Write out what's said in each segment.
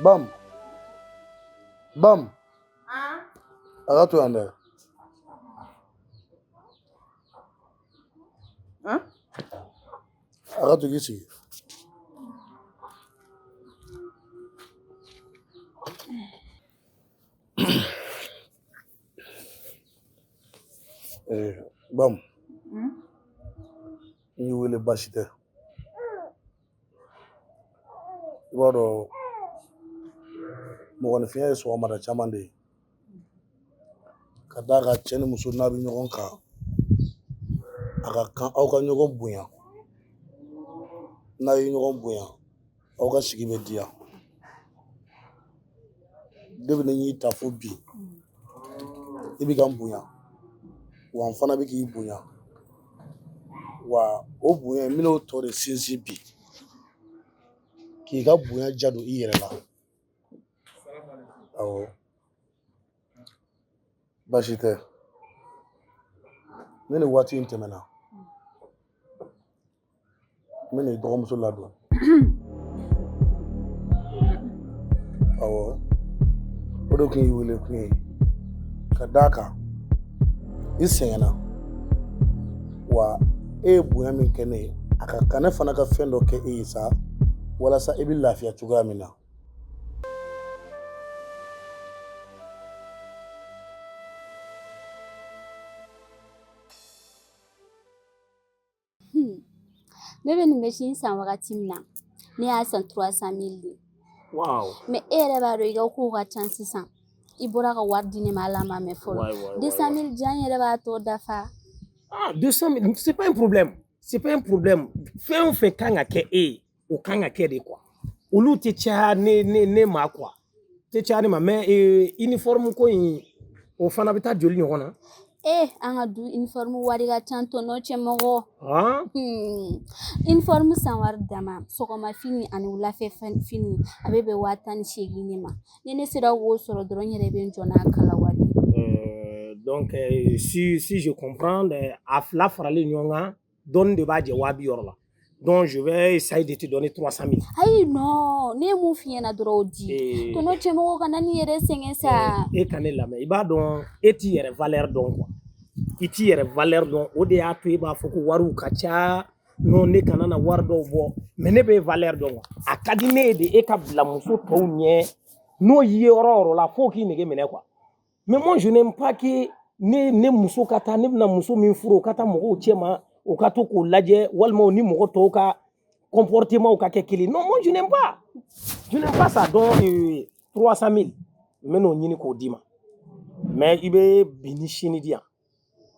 Bam. Bam. A ka to yan dɛ. A ka to k'i sigi. Bam. N y'i wele baasi tɛ. I b'a dɔn mɔgɔninfinya ye sɔgɔmada caman de ye ka d'a kan cɛ ni muso n'a bɛ ɲɔgɔn kan a ka kan aw ka ɲɔgɔn bonya n'a ye ɲɔgɔn bonya aw ka sigi bɛ diya depuis ne y'i ta fo bi i bɛ ka n bonya wa n fana bɛ k'i bonya wa o bonya in n bɛn'o tɔ de sinsin bi k'i ka bonya ja don i yɛrɛ la awɔ baasi tɛ ni nin waati in tɛmɛna n bɛna i dɔgɔmuso ladon awɔ o de tun y'i wele kun ye ka d'a kan i sɛgɛnna wa e ye bonya min kɛ ne ye a ka kan ne fana ka fɛn dɔ kɛ e ye sa walasa i bɛ lafiya cogoya min na. Ne bɛ nin machine san wagati min na ne y'a san 300 mille de. Wow. Mais e yɛrɛ b'a dɔn i ka kow ka ca sisan. I bɔra ka wari di ne ma hali a ma mɛn fɔlɔ. 200 mille di yan n yɛrɛ b'a tɔ dafa. Ah, 200 000, c'est pas un problème. C'est pas un problème. Fɛn o fɛn kan ka kɛ e ye, o kan ka kɛ de quoi. Olu tɛ caya ne ma quoi. Tɛ caya ne ma mais uniforme ko in o fana bɛ taa joli ɲɔgɔn na? Eh, an ka du uniforme wari ka ca tɔnɔ cɛmɔgɔ. Ah? Uniforme san wari dama sɔgɔma fini ani wulafɛ fini a bɛ bɛn 18 000 de ma. Ni ne sera k'o sɔrɔ dɔrɔn n yɛrɛ bɛ n jɔ n'a kala wari ye. Donc si je comprends, a fila faralen ɲɔgɔn kan dɔɔni de b'a jɛ 60 000 la. Donc je vais essayer de te donner 300 000. Ayi non, ne ye mun f'i ɲɛna dɔrɔn o di. Tɔnɔ cɛmɔgɔ kana n'i yɛrɛ sɛgɛn sa. E ka ne lamɛn, i b'a dɔn e t'i yɛrɛ valeur dɔn quoi. I t'i yɛrɛ valeur dɔn, o de y'a to e b'a fɔ ko wariw ka ca. Non, ne kana na wari dɔw bɔ, mais ne bɛ valeur dɔn quoi. A ka di ne ye de e ka bila muso tɔw ɲɛ n'o y'i ye yɔrɔ o yɔrɔ la f'o k'i nege minɛ quoi. Mais moi je n'aime pas que ne muso ka taa, ne bɛna muso min furu o ka taa mɔgɔw cɛ ma, o ka to k'o lajɛ walima o ni mɔgɔ tɔw ka comportement ka kɛ kelen. Non, moi je n'aime pas. Je n'aime pas ça. Donc 300 000 n bɛ n'o ɲini k'o d'i ma. Mais i bɛ bi ni sini di yan.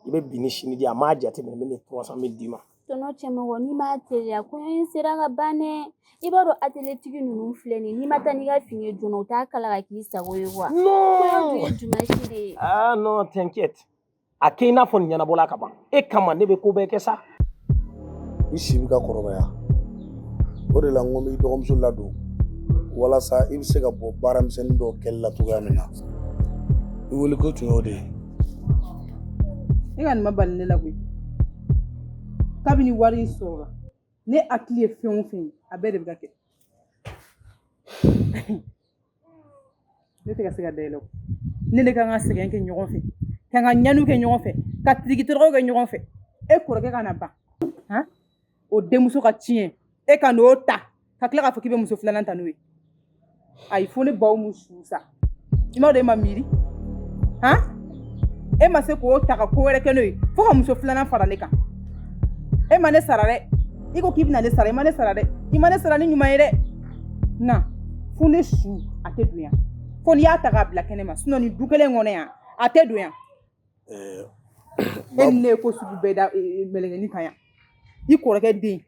I bɛ bi ni sini di yan, n m'a jateminɛ, n bɛ 300 000 d'i ma. Tɔnɔ cɛmɔgɔ n'i m'a teliya kɔɲɔ in sera ka ban dɛ. I b'a dɔn atelier tigi ninnu filɛ nin ye, n'i ma taa n'i ka fini ye joona u t'a kala ka k'i sago ye quoi. Non. Kɔɲɔ dun ye dimanche de ye. Ah non, t'inquiète. A kɛ i n'a fɔ nin ɲɛnabɔla ka ban. E kama ne bɛ ko bɛɛ kɛ sa. I si bɛ ka kɔrɔbaya o de la n ko n b'i dɔgɔmuso ladon walasa i bɛ se ka bɔ baaramisɛnnin dɔw kɛli la cogoya min na i wele ko tun y'o de ye. E ka nin ma bali ne la koyi. Kabini wari in sɔrɔla ne hakili ye fɛn o fɛn ye a bɛɛ de bɛ ka kɛ. Ne tɛ ka se ka da i la o. Ne de kan ka sɛgɛn kɛ ɲɔgɔn fɛ, ka n ka ɲaniw kɛ ɲɔgɔn fɛ, ka tirikitɔrɔkɔw kɛ ɲɔgɔn fɛ. E kɔrɔkɛ ka na ban han o denmuso ka tiɲɛ e ka n'o ta ka tila k'a fɔ k'i bɛ muso filanan ta n'o ye. Ayi fo ne baw mu su sa. I m'a dɔn e ma miiri han e ma se k'o ta ka ko wɛrɛ kɛ n'o ye fo ka muso filanan fara ne kan. E ma ne sara dɛ, i ko k'i bɛna ne sara, i ma ne sara dɛ, i ma ne sara ni ɲuman ye dɛ. Na fo ne su a tɛ don yan, fo n'i y'a ta k'a bila kɛnɛ ma, sinon nin du kelen kɔnɔ yan a tɛ don yan. E ni ne ye ko sugu bɛɛ da mɛlɛkɛnin kan yan. I kɔrɔkɛ den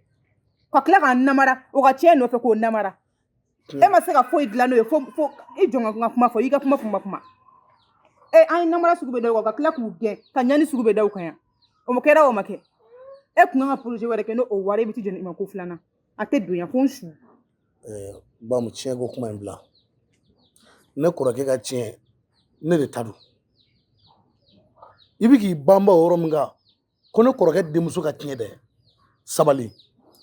ka tila k'a namara o ka tiɲɛ nɔfɛ k'o namara. E ma se ka foyi dilan n'o ye fo fo i jɔn ka kuma fɔ i ka kuma kuma kuma. E an ye namara sugu bɛɛ da o kan ka tila k'u gɛn ka ɲani sugu bɛɛ da u kan yan. O ma kɛra o ma kɛ. E kun kan ka projet wɛrɛ kɛ n'o wari e bɛ t'i jɔ i ma ko filanan a tɛ don yan fo n su. Bamu tiɲɛ ko kuma in bila ne kɔrɔkɛ ka tiɲɛ ne de ta don i bɛ k'i banba o yɔrɔ min kan ko ne kɔrɔkɛ denmuso ka tiɲɛ dɛ sabali.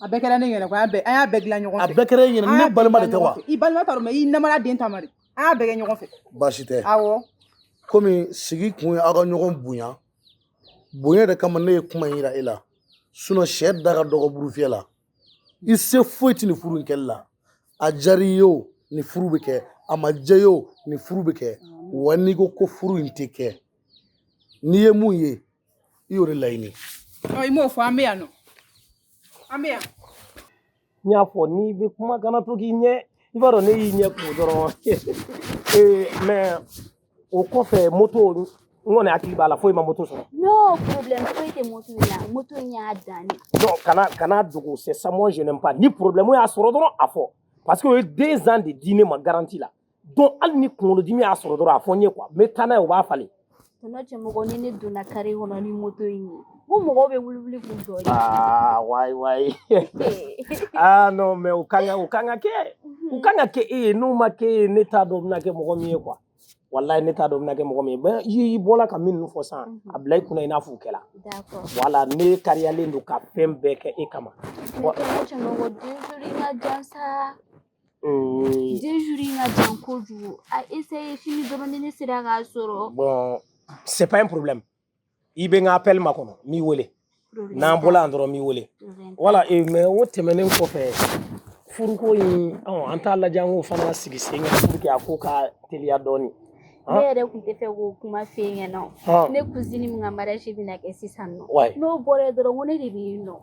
A bɛɛ kɛra ne ɲɛna koyi, an y'a bɛɛ dilan ɲɔgɔn A fɛ. bɛɛ kɛra e ɲɛna. An Ne y'a bɛɛ balima de dilan tɛ wa? ɲɔgɔn fɛ. I balima t'a dɔn, mais i namara den ta ma de. An y'a bɛɛ kɛ ɲɔgɔn fɛ. Baasi tɛ. Awɔ. Komi sigi kun ye aw ka ɲɔgɔn bonya, bonya de kama ne ye kuma in yira e la. Sinon sɛ da ka dɔgɔ burufiyɛ la. I se foyi tɛ nin furu in kɛli la. A diyara i ye o, nin furu bɛ kɛ. A ma diya i ye o, nin furu bɛ kɛ. Wa n'i ko ko furu in tɛ kɛ, n'i ye mun ye, i y'o de laɲini. Ɔ, i m'o fɔ, an bɛ yan nɔ, an bɛ yan. N y'a fɔ n'i bɛ kuma, kana to k'i ɲɛ, i b'a dɔn ne y'i ɲɛ kun dɔrɔn. Mais o kɔfɛ, moto, n kɔni hakili b'a la, foyi ma moto sɔrɔ. Non, problème foyi tɛ moto in na. Moto in y'a dan de. Non, kana dogo, c'est ça, moi je n'aime pas. Ni problème y'a sɔrɔ dɔrɔn, a fɔ, parce que o ye 2 ans de di ne ma garantie la. Donc hali ni kunkolodimi y'a sɔrɔ dɔrɔn, a fɔ n ye quoi, n bɛ taa n'a ye, o b'a falen. Tonton Cɛmɔgɔ, ni ne donna carré kɔnɔ ni moto in ye, ko mɔgɔw bɛ wuli wuli k'u jɔ de. Ah wayi wayi, ah non, mais o kan ka kɛ, o kan ka kɛ e ye. N'o ma kɛ e ye, ne t'a dɔn o bɛna kɛ mɔgɔ min ye quoi. Walayi, ne t'a dɔn o bɛna kɛ mɔgɔ min ye. Mais i bɔla ka min fɔ sisan, a bila i kunna i n'a fɔ o kɛla. D'accord. Voilà, ne kariyalen don ka fɛn bɛɛ kɛ e kama. Mais tonton Cɛmɔgɔ, 2 jours in ka jan sa. 2 jours in ka jan kojugu. A essayer sini dɔrɔn, ni ne sera k'a sɔrɔ. Bon, c'est pas un problème. I bɛ n ka appel makɔnɔ, n b'i wele. Problème N'an t'a bɔla la. yan dɔrɔn, n b'i wele. Problème t'a. Voilà, mais o tɛmɛnen kɔfɛ, furuko in, an t'a lajɛ an k'o fana sigi sen kan pour que a ko ka teliya dɔɔni. Ne yɛrɛ tun tɛ fɛ k'o kuma f'e ɲɛna. Ne cousine min ka mariage bɛna kɛ sisan nɔ, n'o bɔra yen dɔrɔn, ko ne de bɛ yen nɔ.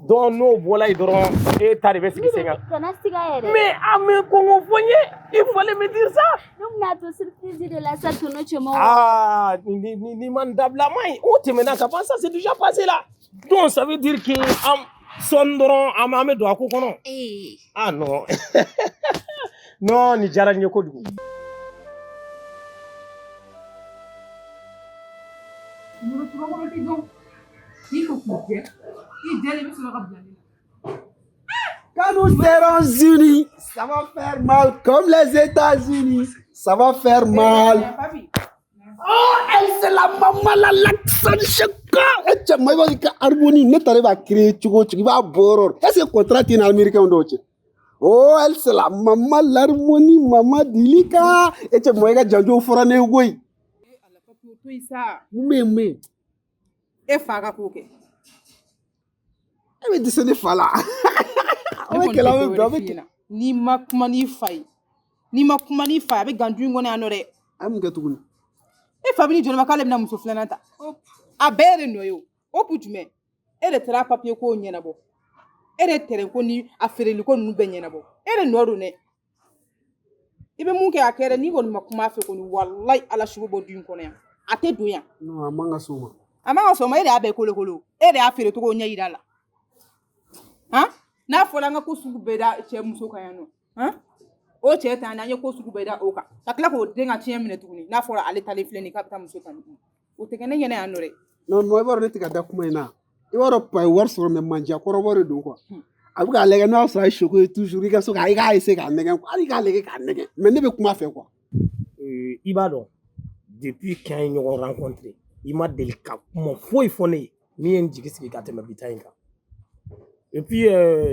Donc n'o bɔla yen dɔrɔn, e ta de bɛ sigi sen kan. Kana siga yɛrɛ. Mais a mais ko n fɔ n ye, il fallait me dire ça. Ne bɛna to surprise de la sa, tonton Cɛmɔgɔ. Ah, ni ma nin dabila, man ɲi. O tɛmɛna ka ban, ça c'est déjà passé là. Donc ça veut dire que an sɔɔni dɔrɔn, an bɛ don a ko kɔnɔ. Ee. Ah non non, nin diyara n ye kojugu. N'i ko k'u jɛ, i jɛlen, i bɛ sɔrɔ ka bila ne la. Quand nous serons unis, ça va faire mal comme les États-Unis. Ça va faire mal. Papi. Oh, elle, c'est la maman, la l'accent chacun. E cɛ ma, i b'a ka harmonie, ne taara, i b'a créer cogo o cogo, i b'a bɔ yɔrɔ. Est-ce que contrat t'i ni américain dɔw cɛ? Oh, elle, c'est la maman, l'harmonie, maman Dilika. E cɛ ma, i ka janjow fɔra ne ye koyi. Ala, papi, o to yen sa. Mun bɛ yen, mun bɛ yen? E fa ka ko kɛ. E bɛ dɛsɛ ne fa la. Aw Ne bɛ kɔni kɛlɛ, tɛ aw bɛ dɔwɛrɛ bɛn, aw bɛ f'i kɛlɛ. ɲɛna. N'i ma kuma n'i fa ye, n'i ma kuma n'i fa ye, a bɛ gan du in kɔnɔ yan nɔ dɛ. A ye mun kɛ tuguni? E fa bɛ ni jɔn ma k'ale bɛna muso filanan ta? A bɛɛ de nɔ ye o. O kun jumɛn? E de taara papiye ko ɲɛnabɔ, e de terrain ko ni a feereli ko ninnu bɛɛ ɲɛnabɔ, e de nɔ don dɛ. I bɛ mun kɛ, a kɛ dɛ. N'i kɔni ma kuma a fɛ kɔni, walayi, ala su bɛ bɔ du in kɔnɔ yan, a tɛ don yan. Non, a man ka s'o ma. A man ka sɔn o ma. E de y'a bɛɛ kolokolo, e de y'a feere cogo ɲɛ yira a la. Han, n'a fɔra an ka ko sugu bɛɛ da cɛ muso kan yan nɔ, han, o cɛ ta an ye ko sugu bɛɛ da o kan, ka tila k'o den ka tiɲɛ minɛ tuguni. N'a fɔra ale talen filɛ nin ye k'a bɛ taa muso ta nin, o tɛ kɛ ne ɲɛna yan nɔ dɛ. Non, non, i b'a dɔn ne tɛ ka da kuma in na. I b'a dɔn pa ye wari sɔrɔ, mais manja kɔrɔbɔ de don quoi. A bɛ k'a lajɛ n'a sɔrɔ a ye soko ye toujours, i ka so k'a i k'a essayer k'a nɛgɛn quoi. Hali i k'a lajɛ k'a nɛgɛn. Mais ne bɛ kuma a fɛ quoi. I b'a dɔn, depuis k'an ye ɲɔgɔn rencontré, i ma deli ka kuma foyi fɔ ne ye min ye n jigi sigi ka tɛmɛ bi ta in kan. Et puis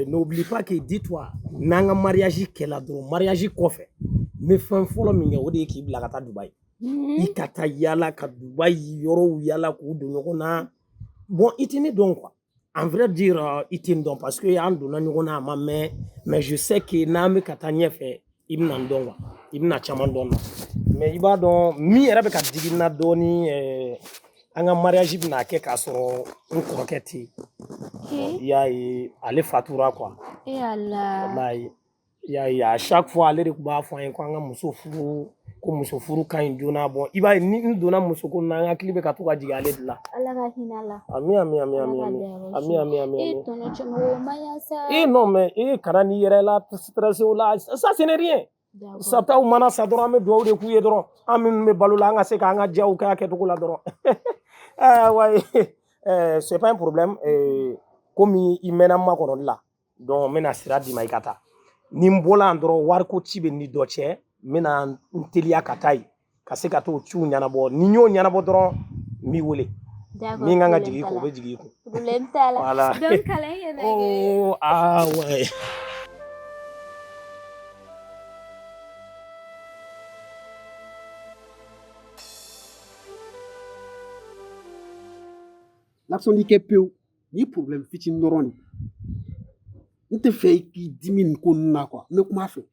n'oublie pas que, dis-toi, n'an ka mariage kɛla dɔrɔn, mariage kɔfɛ, n bɛ fɛn fɔlɔ min kɛ, o de ye k'i bila ka taa Dubaï. I ka taa yala ka Dubaï yɔrɔw yala k'u don ɲɔgɔn na. Bon, i tɛ ne dɔn quoi. En vrai dire, i tɛ n dɔn parce que an donna ɲɔgɔn na a ma mɛn, mais je sais que n'an bɛ ka taa ɲɛfɛ, i bɛna n dɔn quoi. I bɛna caman dɔn n na. Mais i b'a dɔn min yɛrɛ bɛ ka digi n na dɔɔni, an ka mariage bɛna kɛ k'a sɔrɔ n kɔrɔkɛ tɛ yen. Ke. I y'a ye, ale fatura quoi. E Ala. Walayi, i y'a ye, à chaque fois ale de tun b'a fɔ an ye ko an ka muso furu, ko muso furu ka ɲi joona. Bon, i b'a ye, ni n donna muso ko na, an hakili bɛ ka to ka jigin ale de la. Ala ka hinɛ a la. Ami, ami, ami, Ala ami, ka ami, dayɔrɔ ami, suma. Ami, ami, E ami. tonton Cɛmɔgɔ, o ma ɲa sa. Eh non, mais e kana n'i yɛrɛ la stressé o la, ça ce n'est rien. D'accord. Sataw mana sa dɔrɔn, an bɛ dugawu de k'u ye dɔrɔn. An minnu bɛ balo la, an ka se k'an ka diyaw kɛ a kɛcogo la dɔrɔn. Ah ouais, c'est pas un problème. Komi i mɛnna makɔnɔli la, donc n bɛna sira d'i ma, i ka taa. Ni n bɔla yan dɔrɔn, wariko ci bɛ n ni dɔ cɛ, n bɛna n teliya ka taa yen ka se ka t'o ciw ɲɛnabɔ. Ni n y'o ɲɛnabɔ dɔrɔn, n b'i wele. D'accord, Min kan ka problème jigin i t'a kun, o la. bɛ jigin i kun. Problème t'a la. Voilà. Donc kalan yɛrɛ kɛ. Oh, ah ouais. Lakisɔn kɛ pewu ni problème fitinin dɔrɔn de n tɛ fɛ i k'i dimi nin ko ninnu na quoi. N bɛ kuma fɛ,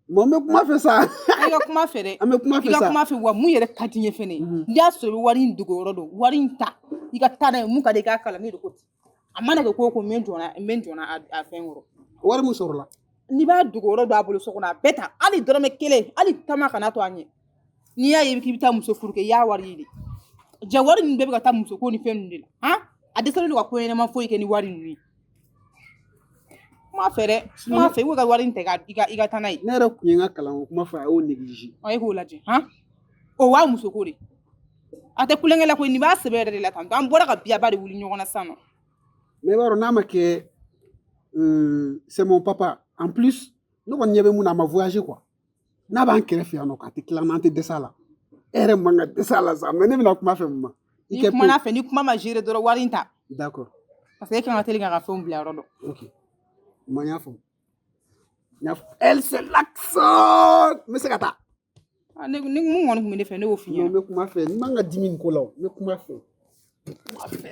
bon, n bɛ kuma fɛ sa. I ka kuma fɛ dɛ. An bɛ kuma I fɛ ka sa. kuma fɛ wa mun yɛrɛ ka di n ye fɛnɛ, n'i y'a sɔrɔ i bɛ wari in dogo yɔrɔ dɔn, wari in ta, i ka taa n'a ye, mun ka di i k'a kala. Ne de ko ten, a mana kɛ ko o ko, n bɛ n jɔ n'a n bɛ n jɔ n'a a fɛn kɔrɔ. Wari min sɔrɔla, N'i b'a dogo yɔrɔ dɔn a bolo so kɔnɔ, a bɛɛ ta, hali dɔrɔmɛ kelen, hali tama kana to a ɲɛ. N'i y'a ye k'i bɛ taa muso furu kɛ, i y'a wari ye de. Ja wari ninnu bɛɛ bɛ ka taa muso ko ni fɛn ninnu de la. Han, a dɛsɛlen don ka ko ɲɛnama foyi kɛ ni wari ninnu ye. Kuma fɛ dɛ, kuma fɛ, i k'o ka wari in ta i ka taa n'a ye. Ne yɛrɛ kun ye n ka kalanko kuma fɔ, a y'o négligé. Ɔ, e k'o lajɛ. Han, o wa muso ko de, a tɛ kulonkɛ la koyi. Nin b'a sɛbɛ yɛrɛ de la tan. An bɔra ka biyaba de wuli ɲɔgɔn na sisan nɔ. Mais i b'a dɔn n'a ma kɛ, c'est mon papa en plus. Ne kɔni ɲɛ bɛ mun na, a ma voyager quoi. N'a b'an kɛrɛfɛ yan nɔ, k'a tɛ tila n'an tɛ dɛsɛ a la. E yɛrɛ man ka dɛsɛ a la sa, mais ne bɛna kuma fɛ mun ma i N'i kɛ kumana pewu. fɛ, ni kuma ma gérer dɔrɔn, wari in ta. D'accord. Parce que e kan ka teli k'a ka fɛnw bila yɔrɔ dɔn. Ok, ma n y'a faamu, n y'a faamu. Elle, c'est l'accent, n bɛ se ka taa. Ah, ne mun kɔni tun bɛ ne fɛ, ne y'o f'i Non, n ɲɛna. bɛ kuma fɛ, n man ka dimi nin ko la o, n bɛ kuma fɛ, kuma fɛ.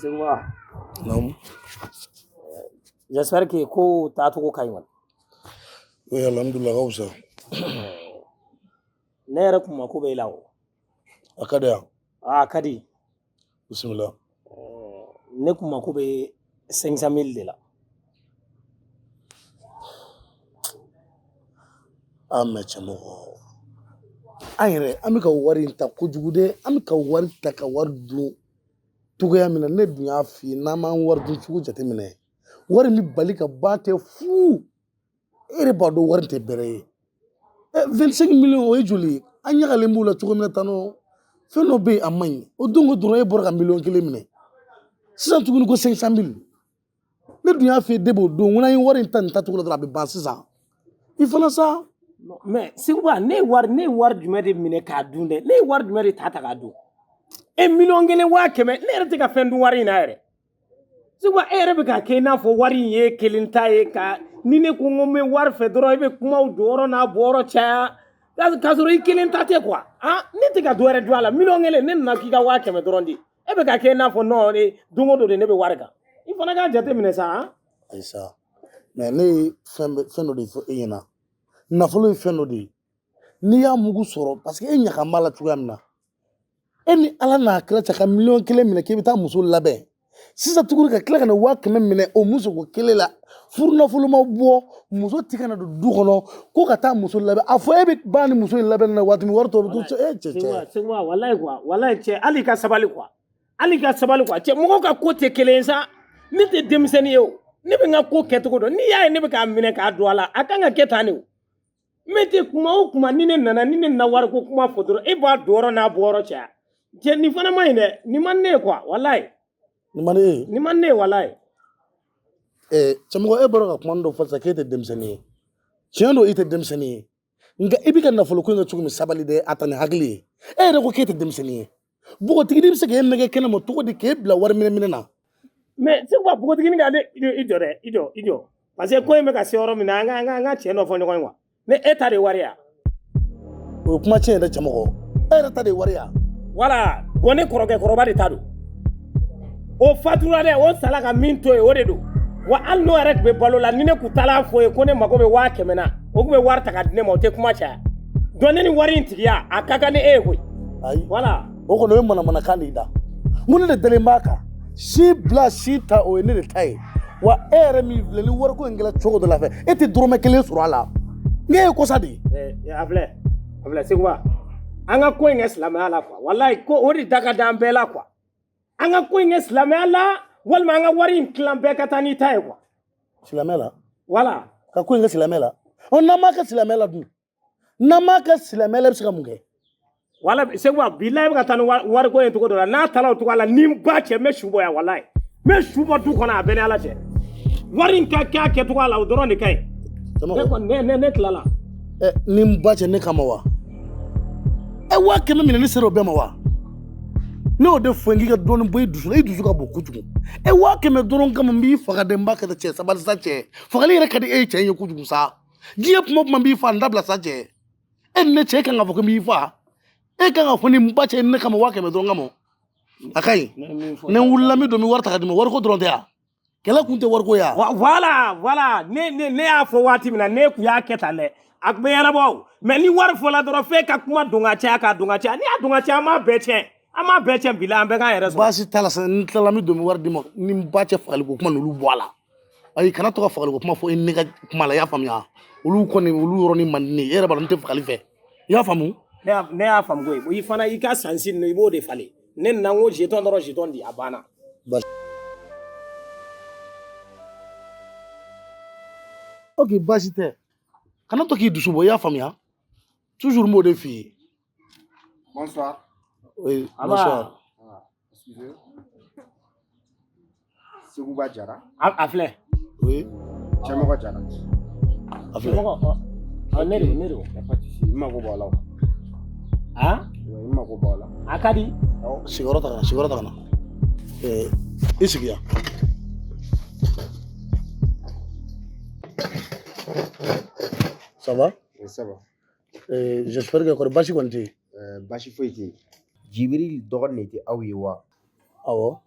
Seguba, Naamu. J'espère que ko taacogo ka ɲi kɔni. Oui, alhamdulillah, ka fisa. Ne yɛrɛ kun mako bɛ e la o. A ka di yan. A ka di. Bisimila. Ne kun mako bɛ 500 000 de la. Ah, mais cɛmɔgɔ, an yɛrɛ an bɛ ka wari in ta kojugu dɛ. An bɛ ka wari ta ka wari dun togoya min na, ne dun y'a f'i ye, n'an m'an wari dun cogo jateminɛ, wari min bɛ bali ka ban tɛ fu. E yɛrɛ b'a dɔn wari tɛ bɛrɛ ye. 25 millions, o ye joli ye? An ɲagalen b'u la cogo min na tan nɔ, fɛn dɔ bɛ yen a man ɲi. O don ko dɔrɔn e bɔra ka miliyɔn 1 minɛ, sisan tuguni ko 500 mille. Ne dun y'a f'i ye debi o don, ko n'an ye wari in ta nin tacogo la dɔrɔn, a bɛ ban sisan. I fana sa. Mais Seguba, ne ye wari jumɛn de minɛ k'a dun dɛ? Ne ye wari jumɛn de ta k'a dun? E, miliyɔn 1 500 000, ne yɛrɛ tɛ ka fɛn dun wari in na yɛrɛ. Seguba, e yɛrɛ bɛ k'a kɛ i n'a fɔ wari in ye kelen ta ye ka ni ne ko n ko n bɛ wari fɛ dɔrɔn, e bɛ kumaw jɔyɔrɔ n'a bɔyɔrɔ caya k'a sɔrɔ i kelen ta tɛ quoi. Ah, ne tɛ ka dɔ wɛrɛ dun a la. Miliyɔn 1, ne nana k'i ka 500 000 dɔrɔn di. E bɛ k'a kɛ i n'a fɔ non, ne don o don de ne bɛ wari kan. I fana k'a jate minɛ sa han. Ayi sa, mais ne ye fɛn dɔ de fɔ e ɲɛna. Nafolo ye fɛn dɔ de ye, n'i y'a mugu sɔrɔ, parce que e ɲaga b'a la cogoya min na, e ni Ala n'a kira cɛ ka miliyɔn 1 minɛ k'e bɛ taa muso labɛn, sisan tuguni ka tila ka na 500 000 minɛ o musoko kelen la, furu nafolo ma bɔ, muso ti ka na don du kɔnɔ ko ka taa muso labɛn. A fɔ e bɛ ban ni muso in labɛn na waati min, wari tɔ bɛ to e cɛ. Seguba, Cɛ. Seguba, walayi quoi, walayi cɛ, hali i ka sabali quoi, hali i ka sabali quoi. Cɛ, mɔgɔw ka ko tɛ kelen ye sa. Ne tɛ denmisɛnnin ye o, ne bɛ n ka ko kɛcogo dɔn. N'i y'a ye ne bɛ k'a minɛ k'a don a la, a kan ka kɛ tan de o. Mais tɛ kuma o kuma, ni ne nana wariko kuma fɔ dɔrɔn, e b'a don yɔrɔ n'a bɔ yɔrɔ caya. Cɛ, nin fana man ɲi dɛ, nin man ne ye quoi, walayi. Nin man ne ye. Nin man ne ye, walayi. Cɛmɔgɔ, e bɔra ka kuma dɔ fɔ sisan k'e tɛ denmisɛnnin ye. Tiɲɛ don, i tɛ denmisɛnnin ye, nka i bɛ ka nafolo ko in kɛ cogo min, sabali dɛ, a ta ni hakili ye. E yɛrɛ ko k'e tɛ denmisɛnnin ye, npogotiginin bɛ se k'e nɛgɛ kɛnɛ ma cogo di k'e bila wari minɛ minɛ na? Mais Seguba, npogotiginin ka ne i jɔ dɛ, i jɔ, i jɔ, parce que ko in bɛ ka se yɔrɔ min na, an ka tiɲɛ dɔ fɔ ɲɔgɔn ye quoi. Ne e ta de ye wari ya? O ye kuma tiɲɛ yɛrɛ, cɛmɔgɔ, e yɛrɛ ta de ye wari ya? Wala bon, ne kɔrɔkɛ kɔrɔba de ta don. O fatura dɛ, o sala ka min to yen, o de don wa. Hali n'o yɛrɛ tun bɛ balo la, ni ne kun taara fɔ ye ko ne mago bɛ 500 000 na, o tun bɛ wari ta ka di ne ma, o tɛ kuma caya. Donc ne ni wari in tigiya, a ka kan ni e ye koyi. Ayi. Wala. O kɔni, o ye manamanakan de y'i da. N ko ne de dalen b'a kan, si bila si ta, o ye ne de ta ye wa. E yɛrɛ min filɛ ni wariko in kɛra cogo dɔ la fɛ, e tɛ dɔrɔmɛ kelen sɔrɔ a la. Ne ye kosa de ye. A filɛ, a filɛ Seguba, an ka ko in kɛ silamɛya la quoi. Walayi, ko o de da ka d'an bɛɛ la quoi. An ka ko in kɛ silamɛya la, walima an ka wari in tilan, bɛɛ ka taa n'i ta ye quoi. Silamɛ la? Wala. Ka ko in kɛ silamɛ la. Ɔ, n'an m'a kɛ silamɛ la dun, n'an m'a kɛ silamɛ la, i bɛ se ka mun kɛ? Wala Seguba, bilayi, bɛ ka taa ni wariko ye cogo dɔ la. N'a taara o cogo la, ni n ba cɛ, n bɛ su bɔ yan. Walayi, n bɛ su bɔ du kɔnɔ. A bɛɛ ni Ala cɛ, wari in ka kɛ a kɛcogo la, o dɔrɔn de ka ɲi. Ne kɔni, ne tilala. Ɛ, ni n ba cɛ, ne kama wa? Ɛ, 500 000 minɛ, ne sera o bɛɛ ma wa? Ne y'o de fɔ n k'i ka dɔɔnin bɔ i dusu la, i dusu ka bon kojugu. Ɛ, 500 000 dɔrɔn kama n b'i faga dɛ. N b'a kɛ tan. Cɛ, sabali sa. Cɛ, fagali yɛrɛ ka di e ye cɛ in ye kojugu sa. Diɲɛ kuma o kuma, n b'i fa, n dabila sa. Cɛ, e ni ne cɛ, e kan k'a fɔ ko n b'i fa. E kan k'a fɔ ni n ba cɛ, ne kama, 500 000 dɔrɔn kama, a ka ɲi. Ni n wulila, n bɛ don, n bɛ wari ta ka d'i ma. Wariko dɔrɔn tɛ yan, kɛlɛ kun tɛ wariko ye. Voilà, voilà. Ne y'a fɔ waati min na, ne kun y'a kɛ tan dɛ, a kun bɛ ɲɛnabɔ o. Mais ni wari fɔla dɔrɔn, f'e ka kuma don ka caya, k'a don ka caya. N'i y'a don ka caya, an b'a bɛɛ tiɲɛ, an b'a bɛɛ tiɲɛ. Bila, an bɛɛ k'an yɛrɛ sɔrɔ. Baasi t'a la sa. N tilala, n bɛ don, n bɛ wari d'i ma. Ni n ba cɛ, fagaliko kuma n'olu bɔ a la. Ayi, kana to ka fagaliko kuma fɔ i ni ne ka kuma la, i y'a faamuya? Olu kɔni, olu yɔrɔnin man di ne ye. E yɛrɛ b'a dɔn n tɛ fagali fɛ, i y'a faamu? Ne y'a faamu koyi. I fana, i ka sansi ninnu, i b'o de falen. Ne nana n ko jeton dɔrɔn, jeton di, a banna. Ok, baasi tɛ. Kana to k'i dusu bɔ, i y'a faamuya? Toujours n b'o de f'i ye. Bonsoir. Oui, Aba. bonsoir. Ah, excusez. Seguba Jara. A filɛ. Oui. Cɛmɔgɔ Jara. A filɛ. Mɔgɔ ɔ, ne de, ne de. Y a pas de souci. N mago b'aw la. A Ouais, n mago b'aw la. A ka di. Awɔ. Sigiyɔrɔ ta ka na, sigiyɔrɔ ta ka na. Ɛɛ, i sigi yan. Ça va? Oui, ça va. J'espère que kɔri baasi kɔni tɛ yen. Baasi foyi tɛ yen. Jibril dɔgɔnin de tɛ aw ye wa? Awɔ.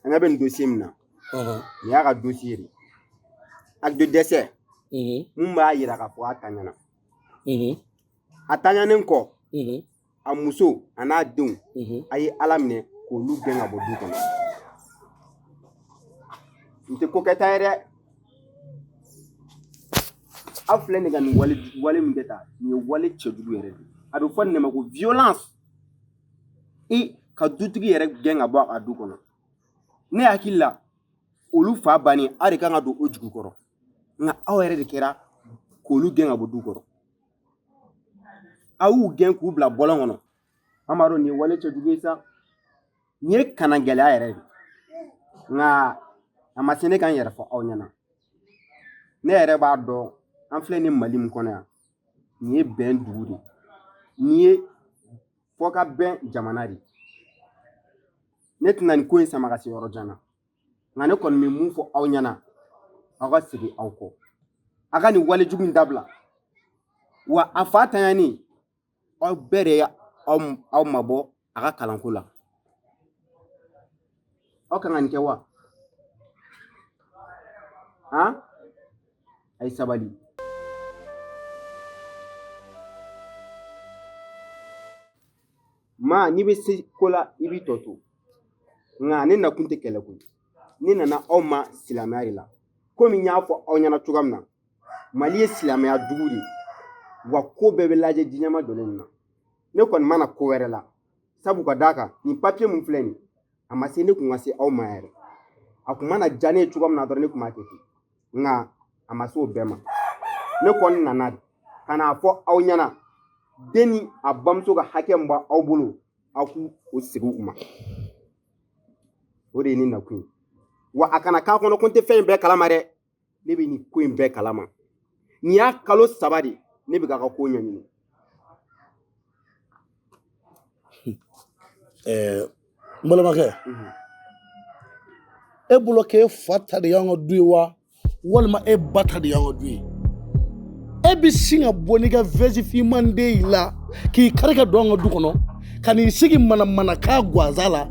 An ɲɛ bɛ nin dossier min na. Nin y'a ka dossier de ye. Acte de décès. Mun b'a yira k'a fɔ a tanyana. A tanyanen kɔ, a muso a n'a denw, a ye Ala minɛ k'olu gɛn ka bɔ du kɔnɔ. Nin tɛ ko kɛta ye dɛ. Aw filɛ nin ka nin wale wale min kɛ tan, nin ye wale cɛjugu yɛrɛ de ye. A bɛ fɔ nin de ma ko violence. I ka dutigi yɛrɛ gɛn ka bɔ a ka du kɔnɔ. Ne hakili la, olu fa bannen, aw de kan ka don o jigi kɔrɔ, nka aw yɛrɛ de kɛra k'olu gɛn ka bɔ du kɔrɔ. Aw y'u gɛn k'u bila bɔlɔn kɔnɔ. An b'a dɔn nin ye wale cɛjugu ye sa. Nin ye kana gɛlɛya yɛrɛ de, nka a ma se ne ka n yɛrɛ fɔ aw ɲɛna. Ne yɛrɛ b'a dɔn, an filɛ nin Mali min kɔnɔ yan, nin ye bɛn dugu de ye, nin ye fɔ ka bɛn jamana de ye. Ne tɛna nin ko in sama ka se yɔrɔ jan na, nka ne kɔni bɛ mun fɔ aw ɲɛna, aw ka segin aw kɔ, a ka nin walejugu in dabila. Wa a fa tanyani, aw bɛɛ de aw mabɔ a ka kalanko la. Aw kan ka nin kɛ wa? Han, a ye sabali. Ma n'i bɛ se ko la, i b'i tɔ to. Nka ne nakun tɛ kɛlɛ koyi. Ne nana aw ma silamɛya de la. Komi n y'a fɔ aw ɲɛna cogoya min na, Mali ye silamɛya dugu de ye, wa ko bɛɛ bɛ lajɛ diɲɛma jɔlen nin na. Ne kɔni ma na ko wɛrɛ la, sabu ka d'a kan, nin papiye min filɛ nin, a ma se ne kun ka se aw ma yɛrɛ. A kun mana diya ne ye cogoya min na dɔrɔn, ne kun b'a kɛ ten, nka a ma se o bɛɛ ma. Ne kɔni nana de ka n'a fɔ aw ɲɛna, den ni a bamuso ka hakɛ min b'aw bolo, aw k'u o segin u ma. O de ye ne nakun ye. Wa a kana k'a kɔnɔ ko n tɛ fɛn in bɛɛ kalama dɛ. Ne bɛ nin ko in bɛɛ kalama. Nin y'a kalo 3 de, ne bɛ k'a ka ko ɲɛɲini. Ɛɛ, n balimakɛ, e bolo k'e fa ta de y'an ka du ye wa, walima e ba ta de y'an ka du ye? E bɛ sin ka bɔ n'i ka vɛsi finman den y'i la k'i kari ka don an ka du kɔnɔ, ka n'i sigi manamana k'a gansan la,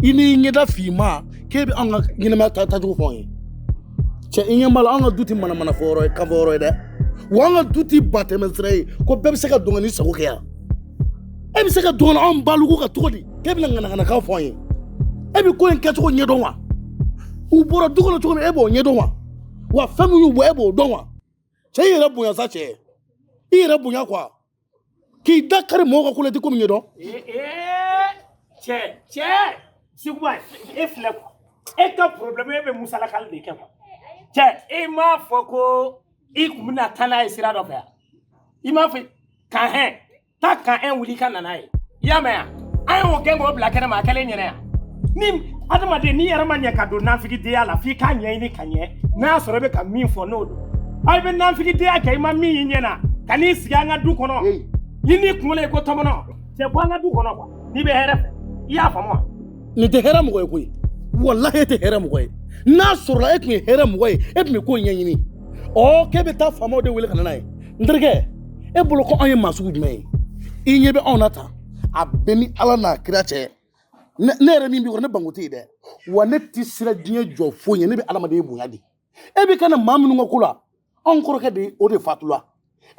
i n'i ɲɛda finman, k'e bɛ an ka ɲɛnamaya taacogo fɔ an ye? Cɛ, i ɲɛ b'a la, an ka du tɛ manamana fɔ yɔrɔ ye, kan fɔ yɔrɔ ye dɛ. Wa an ka du tɛ batɛmɛ sira ye ko bɛɛ bɛ se ka don ka n'i sago kɛ yan. E bɛ se ka don anw baluku ka cogo di k'e bɛna ŋanaŋanakan fɔ an ye? E bɛ ko in kɛcogo ɲɛdɔn wa? U bɔra du kɔnɔ cogo min, e b'o ɲɛdɔn wa? Wa fɛn min y'u bɔ, e b'o dɔn wa? Cɛ, i yɛrɛ bonya sa. Cɛ, i yɛrɛ bonya quoi, k'i da kari mɔgɔw ka ko la, i tɛ ko min ɲɛdɔn. Cɛ, cɛ Seguba, e filɛ quoi, e ka problème, e bɛ musalakali de kɛ quoi. Cɛ, e m'a fɔ ko i kun bɛna taa n'a ye sira dɔ fɛ yan? I m'a fɔ kan hɛn taa kan hɛn wuli ka na n'a ye, i y'a mɛn yan? An y'o gɛn k'o bila kɛnɛ ma, a kɛlen ɲɛna yan. Ni adamaden n'i yɛrɛ ma ɲɛ ka don nanfigidenya la, f'i k'a ɲɛɲini ka ɲɛ n'a y'a sɔrɔ i bɛ ka min fɔ n'o don. Aw bɛ nanfigidenya kɛ, i ma min y'i ɲɛ na, ka n'i sigi an ka du kɔnɔ i n'i kunkolo ye ko tɔmɔnɔ. Cɛ, bɔ an ka du kɔnɔ quoi, n'i bɛ hɛrɛ fɛ, i y'a faamu wa? Nin tɛ hɛrɛ mɔgɔ ye koyi, walahi e tɛ hɛrɛ mɔgɔ ye. N'a sɔrɔla e tun ye hɛrɛ mɔgɔ ye, e tun bɛ ko in ɲɛɲini. Ɔ, k'e bɛ taa faamaw de wele ka na n'a ye. N terikɛ, e bolo ko anw ye maa sugu jumɛn ye? I ɲɛ bɛ anw na tan, a bɛ ni Ala n'a kira cɛ. Ne yɛrɛ min b'i kɔrɔ, ne banko tɛ yen dɛ. Wa ne tɛ siran diɲɛ jɔ foyi ɲɛ, ne bɛ adamaden bonya de. E bɛ ka na maa minnu ka ko la, anw kɔrɔkɛ de o de fatula.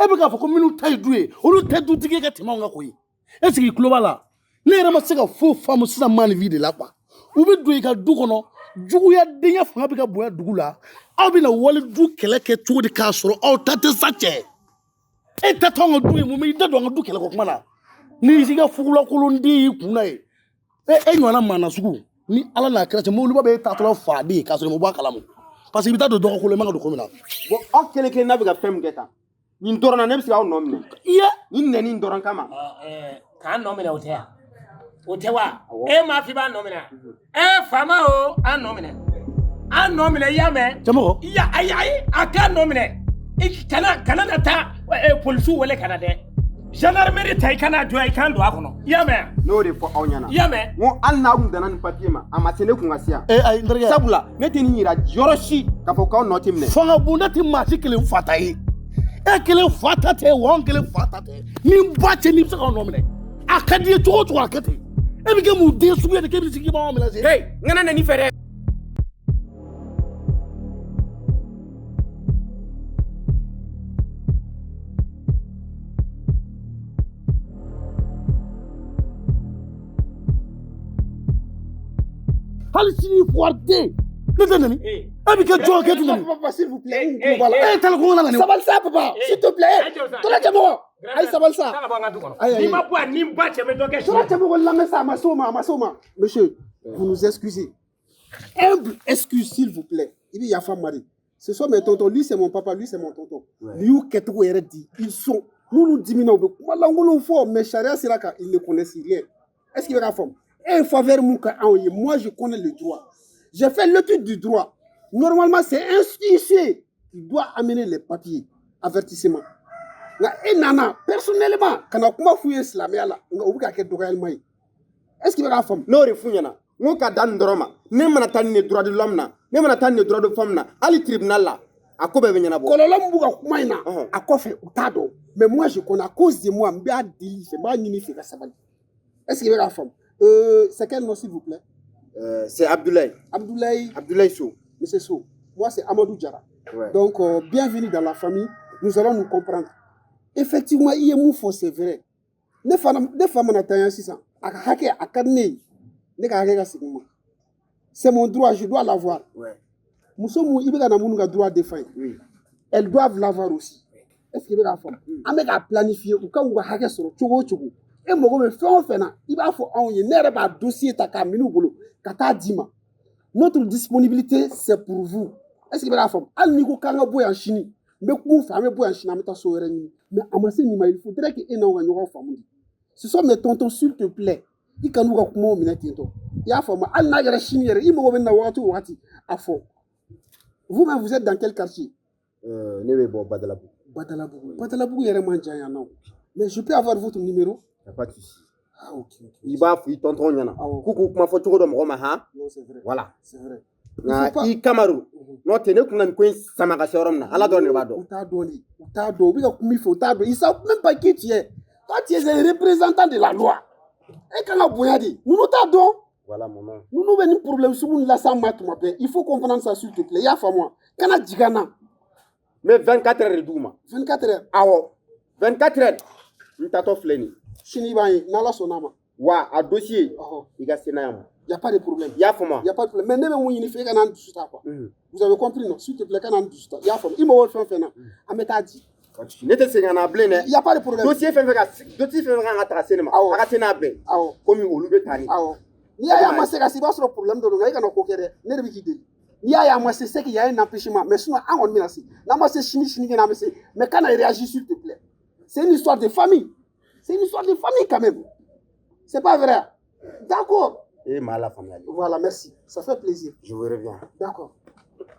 E bɛ k'a fɔ ko minnu ta ye du ye, olu tɛ dutigi ye ka tɛmɛ anw kan koyi. Est ce que i tulo b'a la? Ne yɛrɛ ma se ka foyi faamu sisan maaninfin de la quoi. U bɛ don i ka du kɔnɔ, juguya denya fanga bɛ ka bonya dugu la. Aw bɛna wali du kɛlɛ kɛ cogo di k'a sɔrɔ aw ta tɛ sa? Cɛ, e ta t'anw ka du ye, mun bɛ i da don an ka du kɛlɛ ko kuma na? N'i y'i ka fugulakolon den y'i kun na ye, e ɲɔgɔnna maa nasugu, ni Ala n'a kira cɛ, mobiliba bɛ e taatɔla fa de ye k'a sɔrɔ i ma bɔ a kalama, parce que i bɛ taa don dɔgɔkolo, i man ka don ko min na. Bon, aw kelen kelen n'a bɛ ka fɛn min kɛ tan, nin dɔrɔn na, ne bɛ se k'aw nɔ minɛ. I ye nin nɛni dɔrɔn kama. K'an nɔ minɛ, o tɛ yan, o tɛ wa? E m'a fɔ i b'an nɔ minɛ? Ɛ, faama o, an nɔ minɛ, an nɔ minɛ, i y'a mɛn? Cɛmɔgɔ. I ya, ayi ayi, a k'an nɔ minɛ. I kana na taa polisiw wele ka na dɛ, gendarmerie ta, i kana jɔ, i k'an don a kɔnɔ, i y'a mɛn? N'o de fɔ aw ɲɛna. I y'a mɛn? N ko hali n'a kun danna nin papiye ma, a ma se ne kun ka se yan. E ayi, n terikɛ. Sabula ne tɛ nin yira yɔrɔ si k'a fɔ k'aw nɔ tɛ minɛ. Fanga bonda tɛ maa si kelen fa ta ye. E kelen fa ta tɛ wa, anw kelen fa ta tɛ. Ni ba cɛ, n'i bɛ se k'anw nɔ minɛ, a ka di i ye cogo o cogo, a kɛ ten. E bɛ kɛ mun den sugu ye de k'e bɛ sigi k'i b'anw minɛ se? Hey, n kana nɛni fɛ dɛ. Hali sini fuwariden, ne tɛ nani. E bɛ kɛ jɔn kɛ tɛ nani. Papa, s'il vous plaît, n tulo b'a la. E tɛ ko na nani. Sabali sa, papa, s'il te plaît. Tora cɛmɔgɔ, ayi sabali sa. Taa ka bɔ an ka du kɔnɔ. Ayi, ayi. N'i ma bɔ yan, ni n ba cɛ bɛ dɔ kɛ. Tora cɛmɔgɔ, lamɛn sa, a ma s'o ma, a ma s'o ma. Monsieur, vous nous excusez. Humble excuse, s'il vous plaît. I bɛ yafa n ma de. Ce sont mes tontons, lui c'est mon papa, lui c'est mon tonton. N'i y'u kɛcogo yɛrɛ di, ils sont n'olu dimina, u bɛ kuma lankolonw fɔ, mais sariya sira kan, ils ne connaissent rien. Est ce que i bɛ k'a faamu? E ye faveur mun kɛ anw ye, moi je connais le droit. J'ai fait l'étude du droit. Normalement, c'est un huissier qui doit amener les papiers, avertissement. Nka e nana personnellement ka na kuma f'u ye silamɛya la, nka o bɛ ka kɛ dɔgɔyalima ye. Est ce que i bɛ k'a faamu? N'o de f'u ɲɛna, n ko ka dan nin dɔrɔn ma, ne mana taa nin de droit de l'homme na, ne mana taa nin de droit de femme na, hali tribunal la, a ko bɛɛ bɛ ɲɛnabɔ. Kɔlɔlɔ min b'u ka kuma in na, Ɔhɔn. a kɔfɛ u t'a dɔn, mais moi je connais. À cause de moi, n b'a deli fɛ, n b'a ɲini fɛ ka sabali. Est ce que i bɛ k'a faamu? C'est quel nom, s'il vous plaît? C'est Abdoulaye. Abdoulaye. Abdoulaye Sow. Monsieur Sow, moi c'est Amadou Diarra. Ouais. Donc bienvenue dans la famille, nous allons nous comprendre. Effectivement, i ye mun fɔ, c'est vrai. Ne fana, ne fa mana taa yan sisan, a ka hakɛ, a ka di ne ye ne ka hakɛ ka segin n ma. C'est mon droit, je dois l'avoir. Muso mun i bɛ ka na minnu ka droit défendre, Oui. elles doivent l'avoir aussi. Est ce que i bɛ k'a faamu? An bɛ k'a planifier u ka k'u ka hakɛ sɔrɔ cogo o cogo. E mago bɛ fɛn o fɛn na, i b'a fɔ anw ye, ne yɛrɛ b'a dossier ta k'a minɛ u bolo ka taa d'i ma. Notre disponibilité, c'est pour vous. Est ce que i bɛ k'a faamu? Hali n'i ko k'an ka bɔ yan sini, n bɛ kuma u fɛ, an bɛ bɔ yan sini, an bɛ taa so wɛrɛ ɲini. Mais a ma se nin ma, il faudrait que e n'anw ka ɲɔgɔn faamu de. Ce sont mes tontons, s'il te plaît. I kan'u ka kumaw minɛ ten tɔ. I y'a faamu? Hali n'a kɛra sini yɛrɛ, i mago bɛ nin na wagati o wagati, a fɔ. Vous-même, vous êtes dans quel quartier? Ne bɛ bɔ Badalabugu. Badalabugu. Badalabugu yɛrɛ man jan yan nɔ. Mais je peux avoir votre numéro? Y a pas de souci. Ah, ok, ok. I b'a fɔ i tonton ɲɛna. Awɔ. K'u k'u kuma fɔ cogo dɔ mɔgɔ ma han. Non, c'est vrai. Voilà. C'est vrai. Nka Il faut pas- i Kamaru, n'o tɛ ne kun na nin ko in sama ka se yɔrɔ min na, Ala dɔrɔn de b'a dɔn. U t'a dɔn de. U t'a dɔn. U bɛ ka kuma i fɛ, u t'a dɔn. Ils savent même pas qui tu es. Toi, tu es un représentant de la loi. E kan ka bonya de. Ninnu t'a dɔn. Voilà, maman. Ninnu bɛ nin problème sugu nin las'an ma tuma bɛɛ. Il faut comprendre ça, s'il te plaît. I y'a faamu wa? Kana jigin an na. N bɛ 24 heures de d'u ma. 24 heures. Awɔ. 24 heures. N taatɔ filɛ nin ye. Sini i b'an ye n'Ala sɔnn'a ma. Wa a dossier, Ɔhɔ. i ka se n'a ye ma. Y a pas de problème. I y'a faamu wa? Y a pas de problème. Mais ne bɛ mun ɲini fɛ, e kana n dusu ta quoi. Mhm. Vous avez compris, non? S'il te plaît, kana n dusu ta. I y'a faamu? I mago bɛ fɛn o fɛn na, an bɛ taa di. Ne tɛ segin ka na bilen dɛ. Y a pas de problème. Dossier fɛn fɛn kan ka ta ka se ne ma, Awɔ. a ka se n'a bɛɛ. Awɔ. Komi olu bɛ taa ni. Awɔ. N'i y'a ye a ma se ka se, i b'a sɔrɔ problème dɔ don, nka e kana ko kɛ dɛ. Ne de bɛ k'i deli. N'i y'a ye a ma se, c'est qu'il y a un empêchement. Mais sinon, an kɔni bɛna se. N'an ma se sini, sinikɛnɛ an bɛ se. Mais kana réagir s'il te plaît. C'est une histoire de famille. C'est une histoire de famille quand même. C'est pas vrai. D'accord. E maa la faamuyali. Voilà, merci. Ça fait plaisir. Je vous reviens. D'accord.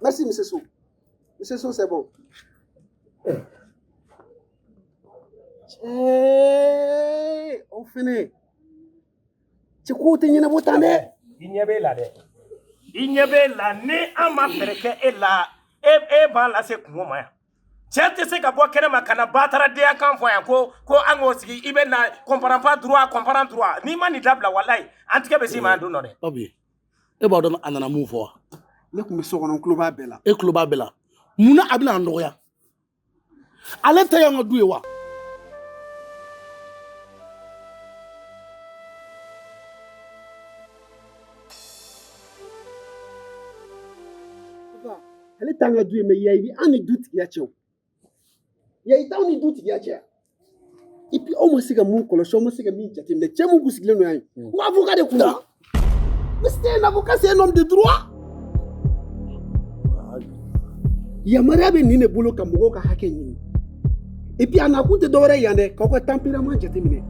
Merci, monsieur Sow. Monsieur Sow, c'est bon. Cɛ, o fɛnɛ. Cɛ kow tɛ ɲɛnabɔ tan dɛ. I ɲɛ b'e la dɛ, i ɲɛ b'e la. Ni an ma fɛɛrɛ kɛ e la, e b'an lase kungo ma yan. Cɛ tɛ se ka bɔ kɛnɛ ma ka na bataradenya kan fɔ yan ko an k'o sigi. I bɛ na comprend pas droit, comprend droit. N'i ma nin dabila, walayi, an tigɛ bɛ s'i ma yan don dɔ dɛ. Papi, e b'a dɔn a nana mun fɔ wa? Ne tun bɛ so kɔnɔ, n tulo b'a bɛɛ la. E tulo b'a bɛɛ la. Munna a bɛna an dɔgɔya? Ale tɛ y'an ka du ye wa? Papa, ale t'an ka du ye, mais yayi bi an ni du tigiya cɛ o. Yayi t'anw ni du tigiya cɛ. Et puis aw ma se ka mun kɔlɔsi, aw ma se ka min jateminɛ, cɛ mun kun sigilen don yan ye, n ko avocat de kun don. Mais c'est un avocat, c'est un homme de droit. Yamaruya bɛ nin de bolo ka mɔgɔw ka hakɛ ɲini. Et puis a nakun tɛ dɔwɛrɛ ye yan dɛ, k'aw ka tempérament jateminɛ.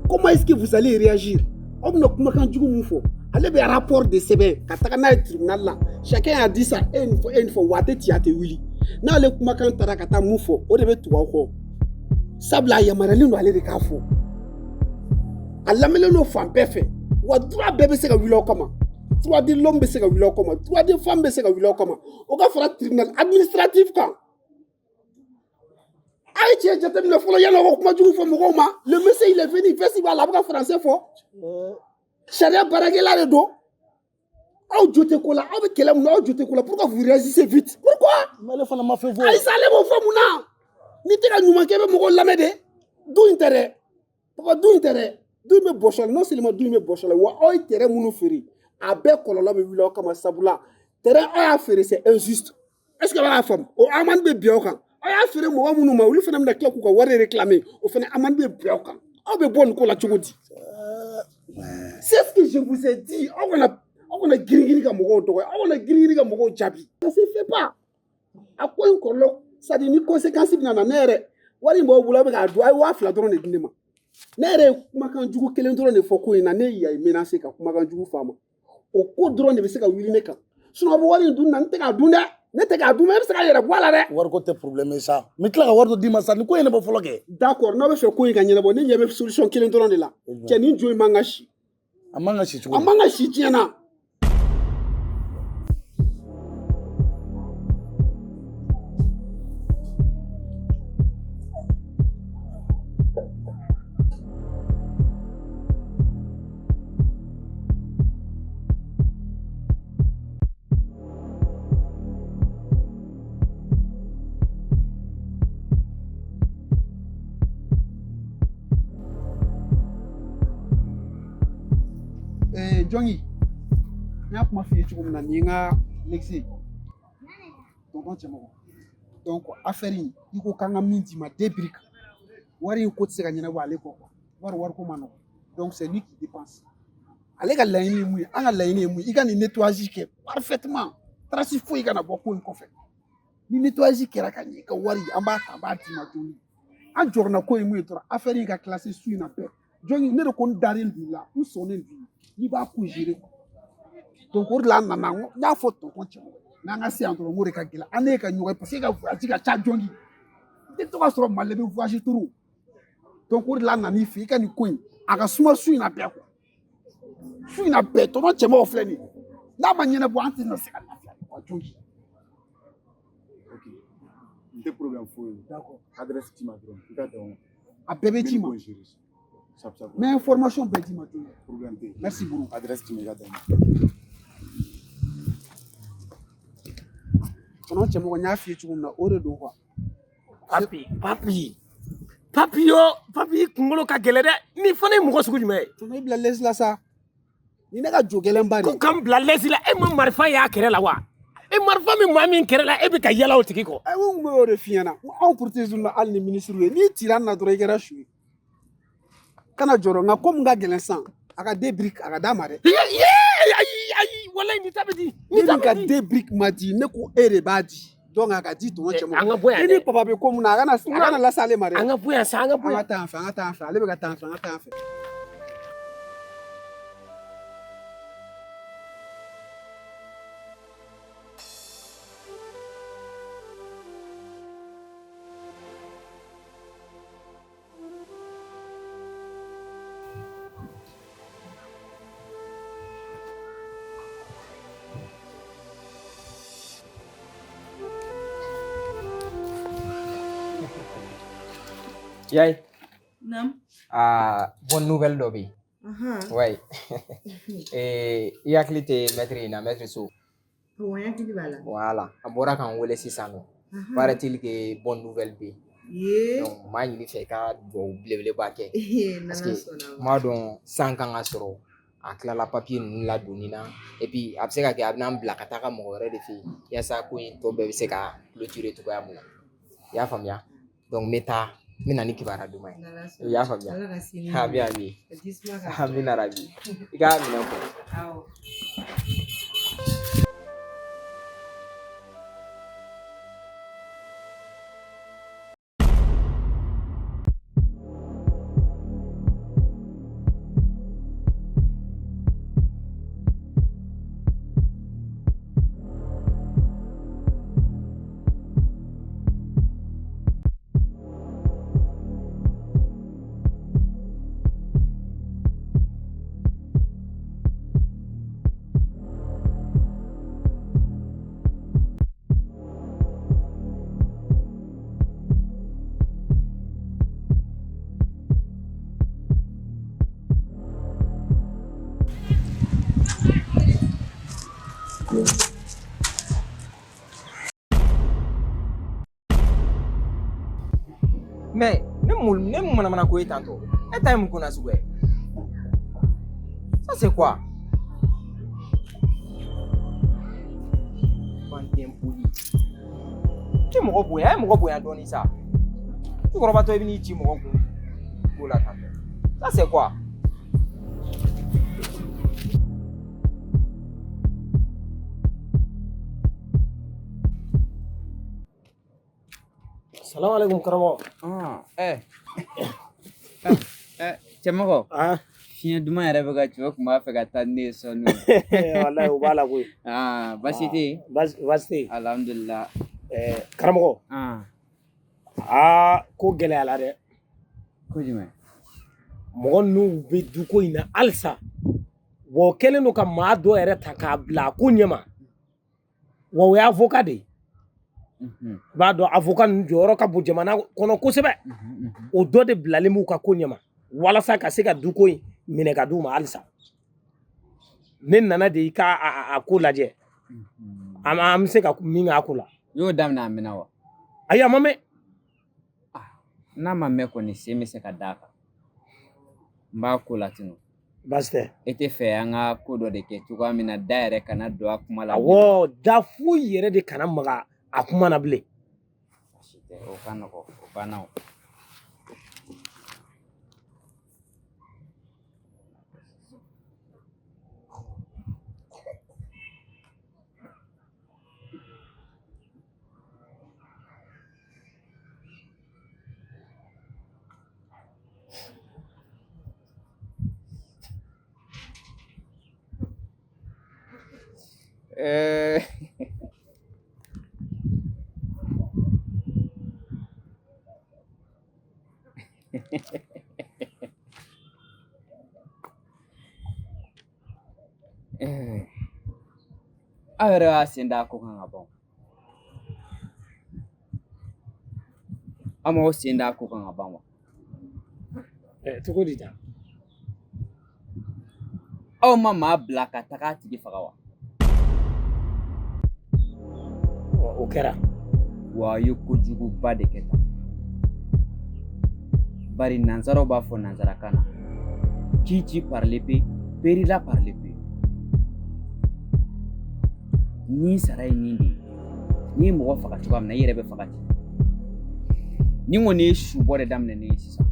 Comment est-ce que vous allez réagir? Aw bɛna kumakan jugu mun fɔ, ale bɛ rapport de sɛbɛn ka taga n'a ye tribunal la. Chacun a dit ça, e ye nin fɔ, e ye nin fɔ, wa a tɛ ci, a tɛ wuli. N'ale kumakan taara ka taa mun fɔ, o de bɛ tugu aw kɔ. Sabula a yamaruyalen don ale de k'a fɔ. A lamɛnlen don fan bɛɛ fɛ. Wa droit bɛɛ bɛ se ka wuli aw kama. Droit de l'homme bɛ se ka wuli aw kama. Droit de femme bɛ se ka wuli aw kama. O ka fara tribunal administratif kan. A ye cɛ jateminɛ fɔlɔ yanni aw ka kuma jugu fɔ mɔgɔw ma. Le monsieur, il est venu, veste b'a la, a bɛ ka français fɔ. Sariya baarakɛla de don. Aw jo tɛ ko la, aw bɛ kɛlɛ mun na, aw jo tɛ ko la. Pourquoi vous réagissez vite? Pourquoi? Mais ale fana ma fɛn fɔ. Ayi sa, ale b'o fɔ mun na? N'i tɛ ka ɲuman kɛ, i bɛ mɔgɔw lamɛn de. Du in tɛ dɛ. Papa, du in tɛ dɛ. Du in bɛ bɔsɔ la, non seulement du in bɛ bɔsɔ la, wa aw ye terrain minnu feere, a bɛɛ kɔlɔlɔ bɛ wuli aw kama. Sabula terrain aw y'a feere, c'est injuste. Est-ce que a b'a faamu? O amende bɛ bin aw kan. Aw y'a feere mɔgɔ minnu ma, olu fana bɛna tila k'u ka wari réclamer, o fana amende bɛ bin aw kan. Aw bɛ bɔ nin ko la cogo di? C'est ce que je vous ai dit. Aw kana girin girin ka mɔgɔw dɔgɔya, aw kana girin girin ka mɔgɔw jaabi. Ça se fait pas. A ko in kɔlɔlɔ, c'est à dire ni conséquence bɛna na, ne yɛrɛ wari in b'aw bolo, aw bɛ k'a dun, a ye 2000 dɔrɔn de di ne ma. Ne yɛrɛ ye kumakan jugu kelen dɔrɔn de fɔ ko in na, ne ye yayi menacé ka kumakan jugu fɔ a ma. O ko dɔrɔn de bɛ se ka wuli ne kan. Sinon aw bɛ wari in dun na, ne tɛ k'a dun dɛ. Ne tɛ k'a dun, mais e bɛ se k'a yɛrɛ bɔ a la dɛ. Wariko tɛ problème ye sa. N bɛ tila ka wari dɔ d'i ma sa, ni ko in ɲɛnabɔ fɔlɔ kɛ. D'accord, n'aw bɛ fɛ ko in ka ɲɛnabɔ, ne ɲɛ bɛ solution kelen dɔrɔn de la. Cɛ, nin jo in man ka si. A man ka si cogo A di? man ka si diɲɛ na. Jɔngi, n y'a kuma f'i ye cogo min na, nin ye n ka lexe tonton Cɛmɔgɔ. Donc affaire in, i ko k'an ka min d'i ma, deux briques. Wari in ko tɛ se ka ɲɛnabɔ ale kɔ quoi. Wari ko ma nɔgɔn. Donc c'est lui qui dépense. Ale ka laɲini ye mun ye, an ka laɲini ye mun ye, i ka nin nettoyage kɛ parfaitement. Trace foyi kana bɔ ko in kɔfɛ. Ni nettoyage kɛra ka ɲɛ, i ka wari an b'a ta, an b'a d'i ma jɔngi. An jɔrɔna ko ye mun ye dɔrɔn, affaire in ka classer su in na bɛɛ. Jɔngi, ne de ko n dalen don i la, n sɔnnen don i la. N'i b'a ko gérer quoi. Donc o de la an nana, n y'a fɔ tonton Cɛmɔgɔ n'an ka se yan dɔrɔn, n k'o de ka gɛlɛn an ne ka ɲɔgɔn ye, parce que e ka voyage ka ca jɔngi. I tɛ to ka sɔrɔ Mali la, i bɛ voyage trop. Donc o de la an nan'i fɛ, i ka nin ko in a ka suma su in na bɛɛ quoi. Su in na bɛɛ, tonton Cɛmɔgɔ filɛ nin ye, n'a ma ɲɛnabɔ, an tɛna se ka lafiya quoi jɔngi. Ok. N tɛ problème foyi ye. D'accord. Adresse ci ma dɔrɔn, i ka dɔn. A bɛɛ bɛ ci ma. Ko gérer. Sap sap. N bɛ information bɛɛ d'i ma jɔngi. Problème tɛ yen. Merci beaucoup. Adresse ci ma, i ka dɔn. Tonton Cɛmɔgɔ, n y'a f'i ye cogo min na, o de don quoi. Papi, papi, papi, yo papi, i kunkolo ka gɛlɛn dɛ. Nin fana ye mɔgɔ sugu jumɛn ye? Tonton, i bila lɛsi la sa. Ni ne ka jo gɛlɛnba de. Ko k'an bila lɛsi la, e ma marifa y'a kɛrɛ la wa? E marifa min maa min kɛrɛ la, e bɛ ka yala o tigi kɔ. Ayi, n kun bɛ o de f'i ɲɛna. N ko anw protège na hali ni ministre ye. N'i cira an na dɔrɔn, i kɛra su ye. Kana jɔrɔ, nka ko min ka gɛlɛn sisan, a ka deux briques a ka d'a ma dɛ. Ye ye, ayi ayi. Walayi nin ta bɛ di. Ne min ka deux briques ma di, ne ko e de b'a di. Donc a ka di tɔnɔ cɛ ma. An ka bɔ yan I ni dɛ. papa bɛ ko mun na, a kana lase ale ma dɛ. An ka bɔ yan sa, an ka bɔ An ka yan. taa yan fɛ, an ka taa yan fɛ. Ale bɛ ka taa yan fɛ, an ka taa yan fɛ. Yayi. Naam. Ah, bonne nouvelle dɔ bɛ yen. Ouais. I hakili tɛ maître in na, maître So. Awɔ, n hakili b'a la. Voilà. A bɔra k'an wele sisan nɔ. Paraît-il que bonne nouvelle bɛ yen. Ye. Donc n b'a ɲini fɛ i ka dugawu belebeleba kɛ. Parce N'Ala que sɔnna n ma. b'a dɔn san kan ka sɔrɔ a tilala papiye ninnu ladonni na, et puis a bɛ se ka kɛ a bɛna n bila ka taga mɔgɔ wɛrɛ de fɛ yen yaasa ko in tɔ bɛɛ bɛ se ka clôturer cogoya min na. I y'a faamuya? Donc n bɛ taa, n bɛ na ni kibaruya duman ye. N'Ala I sɔnna. y'a faamuya? Ala ka sini Ami ɲuman. ami. Ka ji suma k'a Amina rabi. I ka minɛn kɔ. Awɔ. Mais ne mun ne mun manamana ko ye tantɔ? E ta ye mun ko nasugu ye? Ça c'est quoi? Bande d'impoli. Ti mɔgɔ bonya, a ye mɔgɔ bonya dɔɔni sa. Cɛkɔrɔbatɔ i bɛ n'i ci mɔgɔ kun ko la tantɔ. Ça c'est quoi? Salamu alaikum karamɔgɔ. Cɛmɔgɔ. Ah. Fiɲɛ duman yɛrɛ bɛ ka ci, o tun b'a fɛ ka taa ni ne ye sɔɔni. Walayi o b'a la koyi. Ah, baasi tɛ yen? Baasi tɛ yen. Alhamdulillah. Karamɔgɔ. Ah. Aa, ko gɛlɛyara dɛ. Ko jumɛn? Mɔgɔ ninnu bɛ duko in na halisa. Wa o kɛlen don ka maa dɔ yɛrɛ ta k'a bila a ko ɲɛma. Wa o ye avocat de ye. I b'a dɔn avocat ninnu jɔyɔrɔ ka bon jamana kɔnɔ kosɛbɛ. O dɔ de bilalen b'u ka ko ɲɛma walasa ka se ka duko in minɛ ka d'u ma halisa. Ne nana de i ka a ko lajɛ. An bɛ se ka min k'a ko la. I y'o daminɛ a mɛnna wa? Ayi, a ma mɛn. N'a ma mɛn kɔni, sen bɛ se ka d'a kan. N b'a ko latunu. Baasi tɛ. E tɛ fɛ an ka ko dɔ de kɛ cogoya min na da yɛrɛ kana don a kuma la. Awɔ, da foyi yɛrɛ de kana maga a kuma na bilen. Baasi tɛ, o ka nɔgɔn, o banna o. Aw yɛrɛ y'a sen da a ko kan ka ban. Aw m'aw sen da a ko kan ka ban wa? Cogo di tan? Aw ma maa bila ka taga a tigi faga wa? O kɛra. Wa aw ye kojuguba de kɛ tan. Bari nanzaraw b'a fɔ nanzarakan na, qui tue par l'épée périra par l'épée. Ni sara ye nin de ye, n'i ye mɔgɔ faga cogoya min na, i yɛrɛ bɛ faga ten. Nin kɔni ye subɔ de daminɛ ne ye sisan.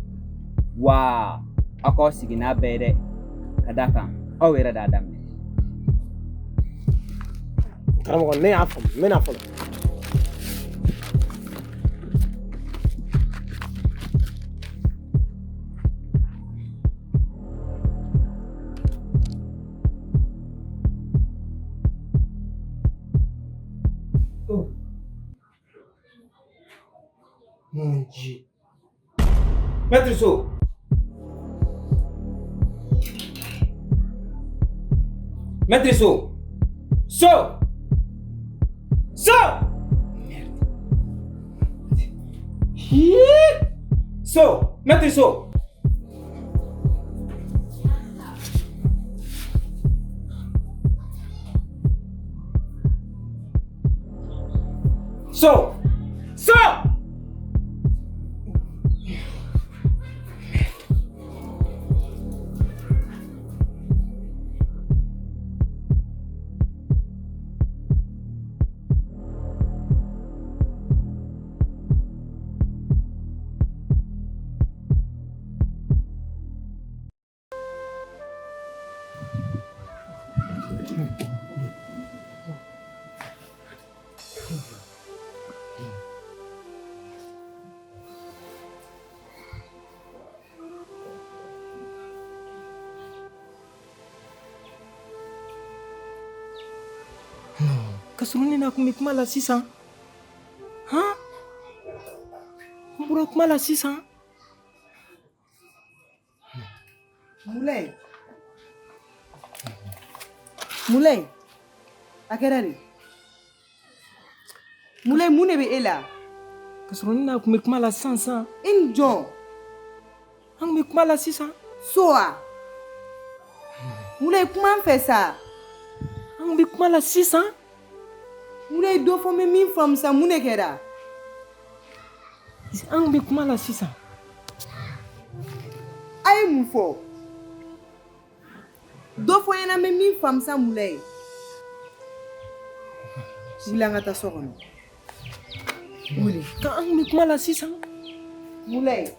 Wa aw k'aw sigi n'a bɛɛ ye dɛ, ka d'a kan aw yɛrɛ de y'a daminɛ. Karamɔgɔ, ne y'a faamu, n bɛna fɔlɔ. Oh. Mon Dieu. Maître So. Maître So. So. So. Merde. Hi. So. Maître So. So. So. Ka sɔrɔ ne n'a kun bɛ kuma la sisan. Han, n bɔra kuma la sisan. Mulayi, Mulayi, a kɛra di? Mulayi, mun de bɛ e la? Ka sɔrɔ ne n'a kun bɛ kuma la sisan sisan. E ni jɔn? An kun bɛ kuma la sisan. So wa? Mulayi, kuma n fɛ sa. An kun bɛ kuma la sisan. Mulayi, dɔ fɔ n bɛ min faamu sa, mun de kɛra? An kun bɛ kuma la sisan. A ye mun fɔ? Dɔ fɔ n ɲɛna n bɛ min faamu sa, Mulayi. Wuli, an ka taa so kɔnɔ. Wuli. Ka an kun bɛ kuma la sisan. Mulayi.